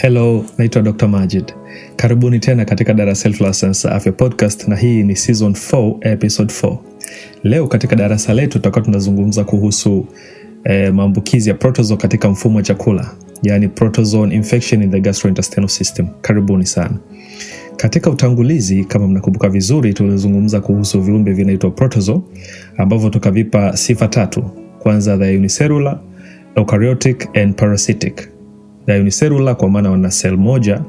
Hello, naitwa Dr. Majid. Karibuni tena katika darasa letu la Sayansi Afya Podcast, na hii ni season 4 episode 4. Leo katika darasa letu tutakuwa tunazungumza kuhusu maambukizi ya protozoa katika mfumo wa chakula, yani protozoan infection in the gastrointestinal system. Karibuni sana. Katika utangulizi, kama mnakumbuka vizuri, tulizungumza kuhusu viumbe vinaitwa protozoa ambavyo tukavipa sifa tatu. Kwanza, the unicellular, eukaryotic and parasitic. The unicellular kwa maana wana cell moja,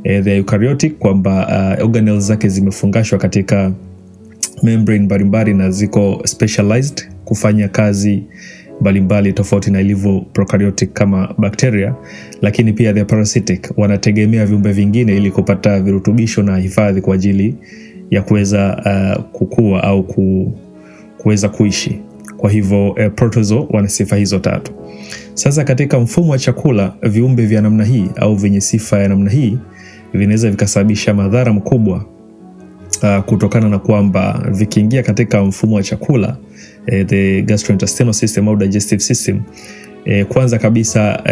the eukaryotic kwamba organelles zake zimefungashwa katika membrane mbalimbali na ziko specialized kufanya kazi mbalimbali tofauti na ilivyo prokaryotic kama bacteria, lakini pia the parasitic wanategemea viumbe vingine ili kupata virutubisho na hifadhi kwa ajili ya kuweza kukua au kuweza kuishi. Kwa hivyo protozoa wana sifa hizo tatu. Sasa katika mfumo wa chakula, viumbe vya namna hii au vyenye sifa ya namna hii vinaweza vikasababisha madhara makubwa kutokana na kwamba vikiingia katika mfumo wa chakula the gastrointestinal system au digestive system, kwanza kabisa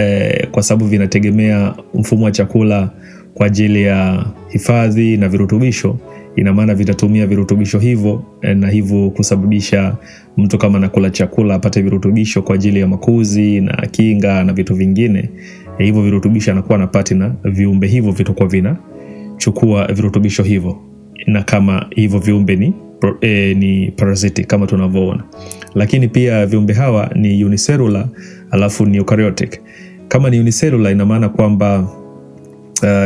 kwa sababu vinategemea mfumo wa chakula kwa ajili ya hifadhi na virutubisho, ina maana vitatumia virutubisho hivyo na hivyo kusababisha mtu kama anakula chakula apate virutubisho kwa ajili ya makuzi na kinga na vitu vingine. Hivyo virutubisho anakuwa anapata na viumbe hivyo vitakuwa vinachukua virutubisho hivyo, na kama hivyo viumbe ni parasitic kama tunavyoona. Lakini pia viumbe hawa ni unicellular alafu ni eukaryotic. Kama ni unicellular, ina maana kwamba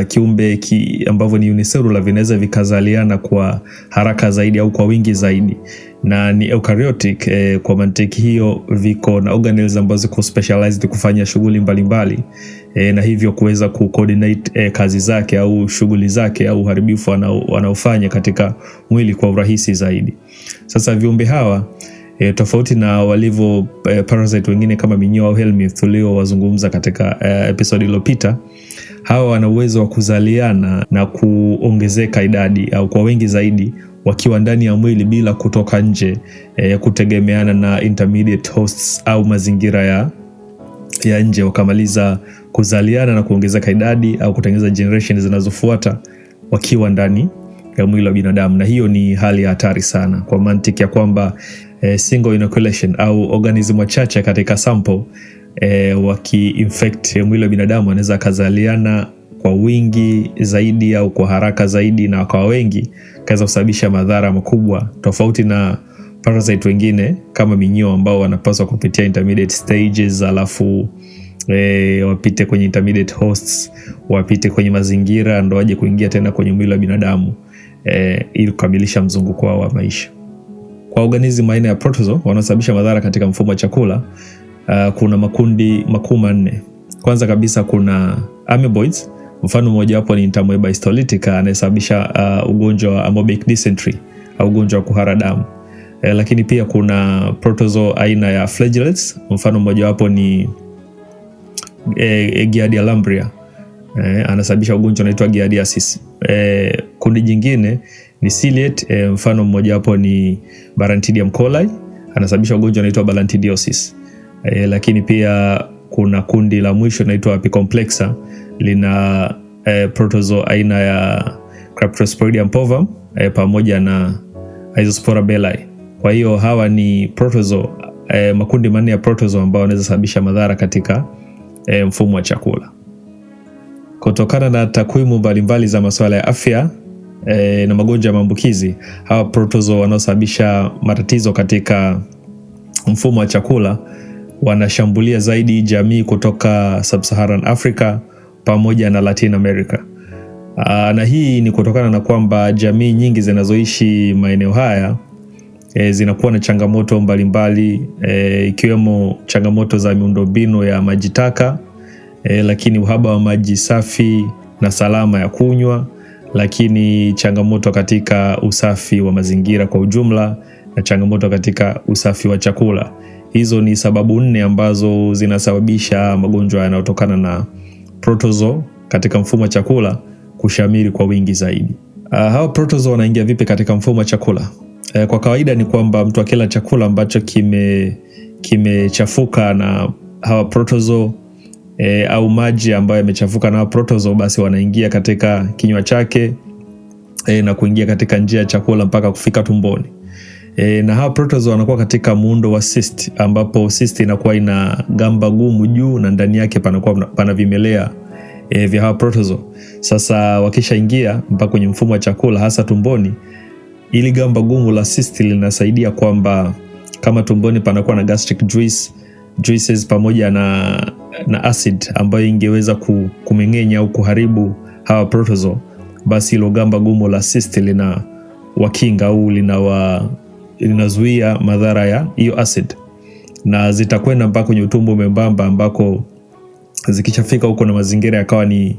kiumbe ambavyo ni unicellular vinaweza vikazaliana kwa haraka zaidi au kwa wingi zaidi, na ni eukaryotic kwa mantiki hiyo viko na organelles ambazo ziko specialized kufanya shughuli mbalimbali na hivyo kuweza kucoordinate kazi zake au shughuli zake au uharibifu wanaofanya katika mwili kwa urahisi zaidi. Sasa viumbe hawa tofauti na walivyo parasite wengine kama minyoo au helminth tuliowazungumza katika episode iliyopita, hawa wana uwezo wa kuzaliana na kuongezeka idadi au kwa wengi zaidi wakiwa ndani ya mwili bila kutoka nje, kutegemeana na intermediate hosts au mazingira ya nje, wakamaliza kuzaliana na kuongezeka idadi au kutengeneza generation zinazofuata wakiwa ndani ya mwili wa binadamu, na hiyo ni hali ya hatari sana kwa mantiki ya kwamba single inoculation au organism wachache katika sample wakiinfect mwili wa binadamu wanaweza akazaliana kwa wingi zaidi au kwa haraka zaidi na kwa wengi, kaweza kusababisha madhara makubwa, tofauti na parasite wengine kama minyoo ambao wanapaswa kupitia intermediate stages, alafu wapite kwenye intermediate hosts, wapite kwenye mazingira ndo waje kuingia tena kwenye mwili wa binadamu ili kukamilisha mzunguko wao wa maisha. Kwa organism aina ya protozoa wanaosababisha madhara katika mfumo wa chakula, kuna makundi makuu manne. Kwanza kabisa kuna amoeboids, mfano mmoja wapo ni Entamoeba histolytica anayesababisha ugonjwa wa amoebic dysentery au ugonjwa wa kuhara damu. Lakini pia kuna protozoa aina ya flagellates, mfano mmoja wapo ni Giardia lamblia, anasababisha ugonjwa unaitwa giardiasis. Kundi jingine ni ciliate, mfano mmoja wapo ni Balantidium coli anasababisha ugonjwa unaitwa balantidiosis. Lakini pia kuna kundi la mwisho linaitwa Apicomplexa lina protozoa aina ya Cryptosporidium parvum pamoja na Isospora belli. Kwa hiyo hawa ni protozoa, makundi manne ya protozoa ambao wanaweza sababisha madhara katika mfumo wa chakula. Kutokana na takwimu mbalimbali za masuala ya afya na magonjwa ya maambukizi, hawa protozoa wanaosababisha matatizo katika mfumo wa chakula wanashambulia zaidi jamii kutoka Sub-Saharan Africa pamoja na Latin America. Na hii ni kutokana na kwamba jamii nyingi zinazoishi maeneo haya zinakuwa na changamoto mbalimbali ikiwemo changamoto za miundombinu ya maji taka, lakini uhaba wa maji safi na salama ya kunywa, lakini changamoto katika usafi wa mazingira kwa ujumla na changamoto katika usafi wa chakula. Hizo ni sababu nne ambazo zinasababisha magonjwa yanayotokana na protozoa katika mfumo wa chakula kushamiri kwa wingi zaidi. Hawa protozoa wanaingia vipi katika mfumo wa chakula? Kwa kawaida ni kwamba mtu akila chakula ambacho kimechafuka na hawa protozoa au maji ambayo yamechafuka na protozoa, basi wanaingia katika kinywa chake na kuingia katika njia ya chakula mpaka kufika tumboni. Na hawa protozoa wanakuwa katika muundo wa cyst, ambapo cyst inakuwa ina gamba gumu juu na ndani yake panakuwa pana vimelea vya hawa protozoa. Sasa wakishaingia mpaka kwenye mfumo wa chakula hasa tumboni, ili gamba gumu la cyst linasaidia kwamba kama tumboni panakuwa na gastric juices pamoja na acid ambayo ingeweza kumeng'enya au kuharibu hawa protozoa, basi ilo gamba gumu la cyst lina wakinga au linazuia madhara ya hiyo acid, na zitakwenda mpaka kwenye utumbo mwembamba, ambako zikishafika huko na mazingira yakawa ni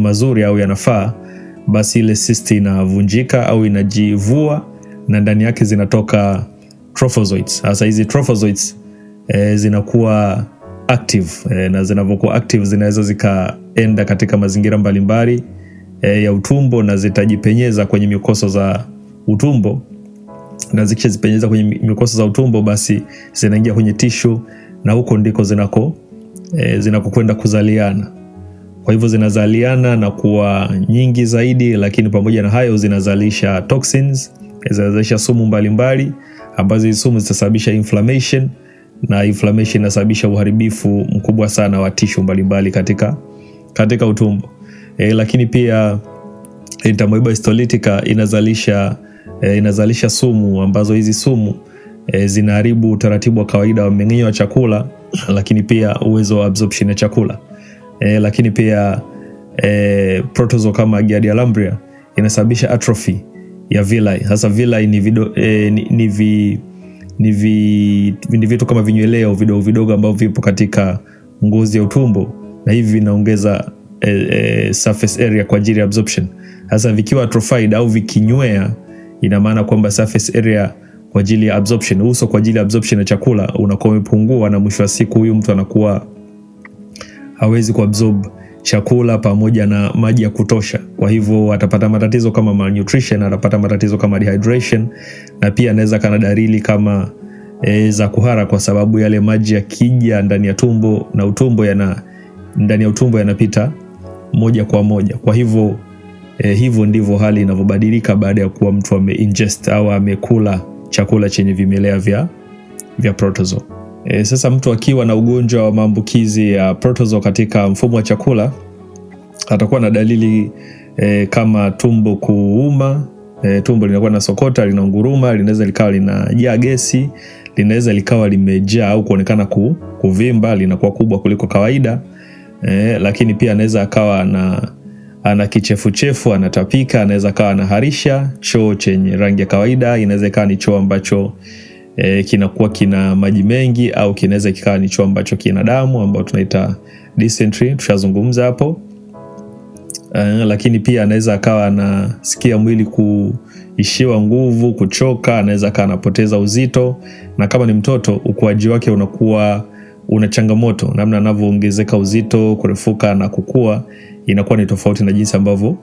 mazuri au yanafaa, basi ile cyst inavunjika au inajivua na ndani yake zinatoka trophozoites. Sasa hizi trophozoites zinakuwa active na zinavyokuwa active zinaweza zikaenda katika mazingira mbalimbali ya utumbo na zitajipenyeza kwenye mikoso za utumbo, na zikishazipenyeza kwenye mikoso za utumbo basi zinaingia kwenye tishu na huko ndiko zinakokwenda kuzaliana. Kwa hivyo zinazaliana na kuwa nyingi zaidi, lakini pamoja na hayo zinazalisha toxins, zinazalisha sumu mbalimbali ambazo hizi sumu zitasababisha inflammation, na inflammation inasababisha uharibifu mkubwa sana wa tishu mbalimbali katika utumbo. Lakini pia Entamoeba histolytica inazalisha sumu ambazo hizi sumu zinaharibu utaratibu wa kawaida wa mmeng'enyo wa chakula, lakini pia uwezo wa absorption ya chakula. Lakini pia protozoa kama Giardia lamblia inasababisha atrophy ya villi. Sasa villi ni vido, ni, ni, vi, ni, vi, ni vitu kama vinyweleo vidogo vidogo ambavyo vipo katika ngozi ya utumbo, na hivi vinaongeza surface area kwa ajili ya absorption. Sasa vikiwa atrophied au vikinywea, ina maana kwamba surface area kwa ajili ya absorption, uso kwa ajili ya absorption ya chakula unakuwa umepungua, na mwisho wa siku huyu mtu anakuwa hawezi kuabsorb chakula pamoja na maji ya kutosha. Kwa hivyo atapata matatizo kama malnutrition, atapata matatizo kama dehydration, na pia anaweza kana dalili kama za kuhara, kwa sababu yale maji yakija ndani ya tumbo na utumbo yana ndani ya utumbo yanapita moja kwa moja. Kwa hivyo hivyo ndivyo hali inavyobadilika baada ya kuwa mtu ameingest au amekula chakula chenye vimelea vya protozoa. Sasa mtu akiwa na ugonjwa wa maambukizi ya protozoa katika mfumo wa chakula atakuwa na dalili kama tumbo kuuma, tumbo linakuwa na sokota, linaunguruma, linaweza likawa linajaa gesi, linaweza likawa limejaa au kuonekana kuvimba, linakuwa kubwa kuliko kawaida. Lakini pia anaweza akawa ana kichefuchefu, anatapika, anaweza akawa anaharisha choo chenye rangi ya kawaida, inaweza ikawa ni choo ambacho kinakuwa kina maji mengi, au kinaweza kikawa ni choo ambacho kina damu ambayo tunaita dysentery, tushazungumza hapo. Lakini pia anaweza akawa anasikia mwili kuishiwa nguvu, kuchoka, anaweza akawa anapoteza uzito, na kama ni mtoto ukuaji wake unakuwa una changamoto, namna anavyoongezeka uzito, kurefuka na kukua inakuwa ni tofauti na jinsi ambavyo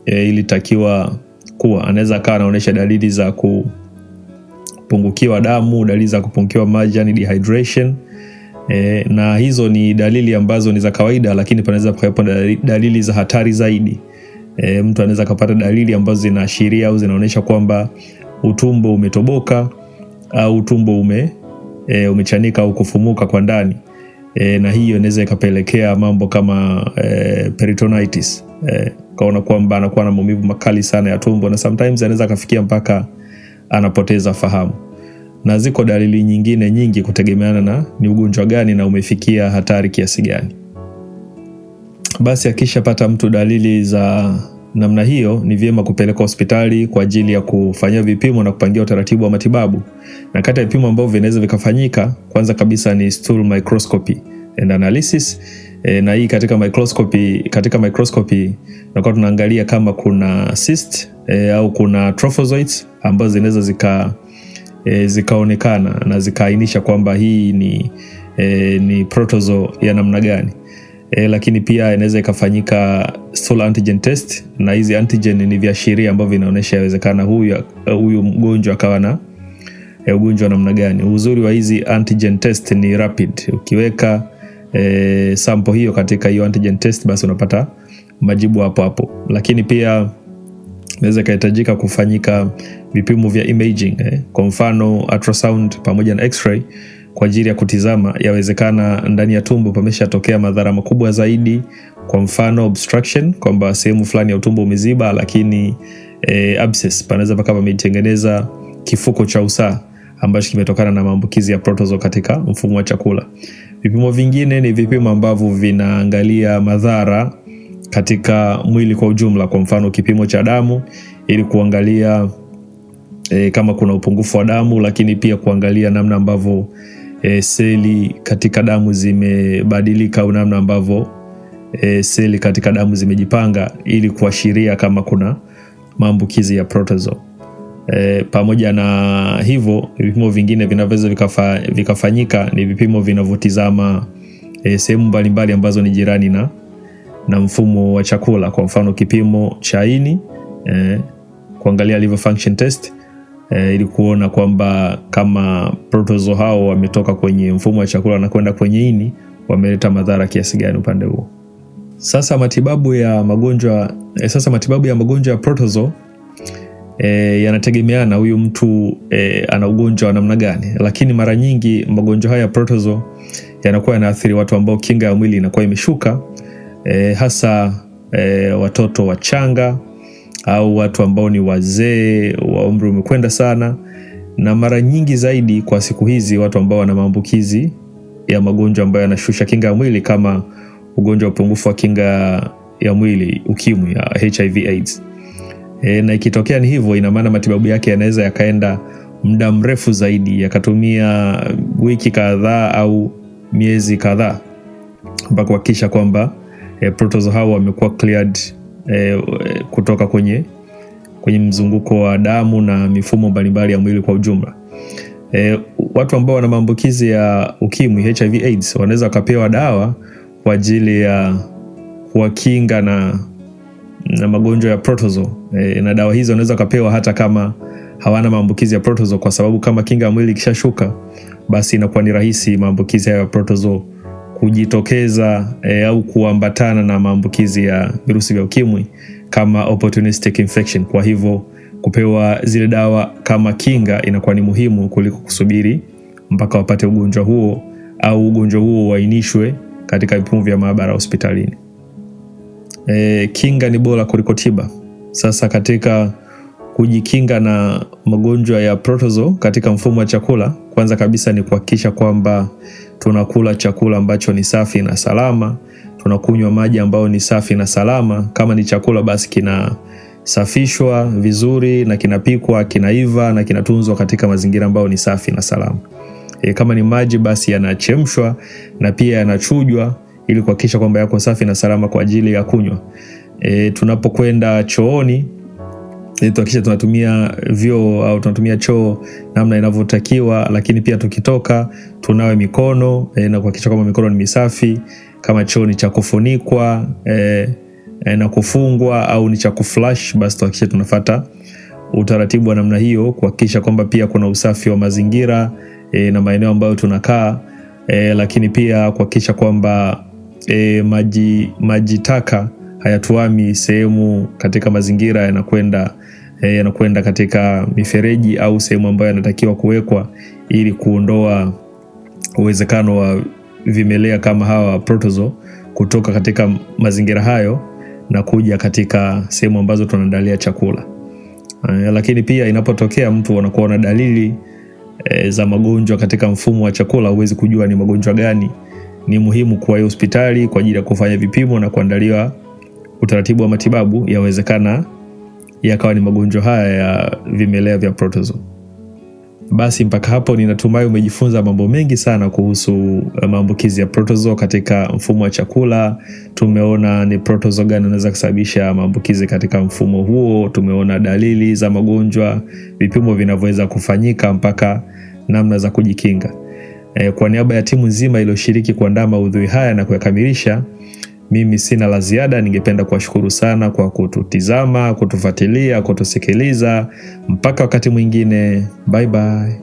ilitakiwa kuwa. Anaweza akawa anaonyesha dalili za kupungukiwa damu, dalili za kupungukiwa maji, yani dehydration. Na hizo ni dalili ambazo ni za kawaida, lakini panaweza pakawepo dalili za hatari zaidi. Mtu anaweza akapata dalili ambazo zinaashiria au zinaonyesha kwamba utumbo umetoboka au utumbo umechanika au kufumuka kwa ndani. Na hiyo inaweza ikapelekea mambo kama peritonitis. Kaona kwamba anakuwa na maumivu makali sana ya tumbo, na sometimes anaweza akafikia mpaka anapoteza fahamu. Na ziko dalili nyingine nyingi kutegemeana na ni ugonjwa gani na umefikia hatari kiasi gani. Basi akishapata mtu dalili za namna hiyo, ni vyema kupelekwa hospitali kwa ajili ya kufanyia vipimo na kupangia utaratibu wa matibabu. Na kati ya vipimo ambavyo vinaweza vikafanyika, kwanza kabisa ni stool microscopy and analysis. Na hii katika microscopy tunakuwa tunaangalia kama kuna cyst au kuna trophozoites ambazo zinaweza zikaonekana na zikaainisha kwamba hii ni protozoa ya namna gani. Lakini pia inaweza ikafanyika stool antigen test, na hizi antigen ni viashiria ambavyo vinaonyesha yawezekana huyu mgonjwa akawa na ugonjwa wa namna gani. Uzuri wa hizi antigen test ni rapid, ukiweka sample hiyo katika hiyo antigen test, basi unapata majibu hapo hapo. Lakini pia inaweza ikahitajika kufanyika vipimo vya imaging, kwa mfano ultrasound pamoja na x-ray kwa ajili ya kutizama, yawezekana ndani ya tumbo pameshatokea madhara makubwa zaidi, kwa mfano obstruction, kwamba sehemu fulani ya utumbo umeziba, lakini abscess, panaweza pakawa pametengeneza kifuko cha usaha ambacho kimetokana na maambukizi ya protozoa katika mfumo wa chakula. Vipimo vingine ni vipimo ambavyo vinaangalia madhara katika mwili kwa ujumla, kwa mfano kipimo cha damu ili kuangalia kama kuna upungufu wa damu, lakini pia kuangalia namna ambavyo seli katika damu zimebadilika au namna ambavyo seli katika damu zimejipanga ili kuashiria kama kuna maambukizi ya protozoa. Pamoja na hivyo, vipimo vingine vinavyoweza vikafanyika ni vipimo vinavyotizama sehemu mbalimbali ambazo ni jirani na mfumo wa chakula, kwa mfano kipimo cha ini, kuangalia liver function test, ili kuona kwamba kama protozoa hao wametoka kwenye mfumo wa chakula na kwenda kwenye ini, wameleta madhara kiasi gani upande huo. Sasa matibabu ya magonjwa ya protozoa yanategemeana huyu mtu ana ugonjwa wa namna gani, lakini mara nyingi magonjwa haya ya protozoa yanakuwa yanaathiri watu ambao kinga ya mwili inakuwa imeshuka, hasa watoto wachanga au watu ambao ni wazee wa umri umekwenda sana, na mara nyingi zaidi kwa siku hizi watu ambao wana maambukizi ya magonjwa ambayo yanashusha kinga ya mwili kama ugonjwa wa upungufu wa kinga ya mwili, ukimwi, HIV AIDS. Na ikitokea ni hivyo, ina maana matibabu yake yanaweza yakaenda muda mrefu zaidi, yakatumia wiki kadhaa au miezi kadhaa mpaka kuhakikisha kwamba protozoa hao wamekuwa cleared kutoka kwenye mzunguko wa damu na mifumo mbalimbali ya mwili kwa ujumla. Watu ambao wana maambukizi ya ukimwi HIV AIDS wanaweza wakapewa dawa kwa ajili ya kuwakinga na magonjwa ya protozoa. Na dawa hizo wanaweza wakapewa hata kama hawana maambukizi ya protozoa, kwa sababu kama kinga ya mwili ikishashuka, basi inakuwa ni rahisi maambukizi hayo ya protozoa kujitokeza au kuambatana na maambukizi ya virusi vya ukimwi kama opportunistic infection. Kwa hivyo kupewa zile dawa kama kinga inakuwa ni muhimu kuliko kusubiri mpaka wapate ugonjwa huo au ugonjwa huo uainishwe katika vipimo vya maabara hospitalini. Kinga ni bora kuliko tiba. Sasa katika kujikinga na magonjwa ya protozoa katika mfumo wa chakula, kwanza kabisa ni kuhakikisha kwamba tunakula chakula ambacho ni safi na salama, tunakunywa maji ambayo ni safi na salama. Kama ni chakula basi kinasafishwa vizuri na kinapikwa, kinaiva na kinatunzwa katika mazingira ambayo ni safi na salama. Kama ni maji basi yanachemshwa na pia yanachujwa ili kuhakikisha kwamba yako safi na salama kwa ajili ya kunywa. Tunapokwenda chooni tuhakikishe tunatumia vyoo au tunatumia choo namna inavyotakiwa, lakini pia tukitoka tunawe mikono na kuhakikisha kwamba mikono ni misafi. Kama choo ni cha kufunikwa na kufungwa au ni cha kuflush, basi tuhakikishe tunafuata utaratibu wa namna hiyo, kuhakikisha kwamba pia kuna usafi wa mazingira na maeneo ambayo tunakaa, lakini pia kuhakikisha kwamba maji taka hayatuami sehemu katika mazingira, yanakwenda katika mifereji au sehemu ambayo yanatakiwa kuwekwa ili kuondoa uwezekano wa vimelea kama hawa protozoa kutoka katika mazingira hayo na kuja katika sehemu ambazo tunaandalia chakula. Lakini pia inapotokea mtu anakuwa na dalili za magonjwa katika mfumo wa chakula, huwezi kujua ni magonjwa gani, ni muhimu kuwa hospitali kwa ajili ya kufanya vipimo na kuandaliwa utaratibu wa matibabu. Yawezekana yakawa ni magonjwa haya ya vimelea vya protozoa. Basi mpaka hapo ninatumai umejifunza mambo mengi sana kuhusu maambukizi ya protozoa katika mfumo wa chakula. Tumeona ni protozoa gani anaweza kusababisha maambukizi katika mfumo huo, tumeona dalili za magonjwa, vipimo vinavyoweza kufanyika mpaka namna za kujikinga. Kwa niaba ya timu nzima iliyoshiriki kuandaa maudhui haya na kuyakamilisha, mimi sina la ziada. Ningependa kuwashukuru sana kwa kututizama, kutufuatilia, kutusikiliza. Mpaka wakati mwingine, bye bye.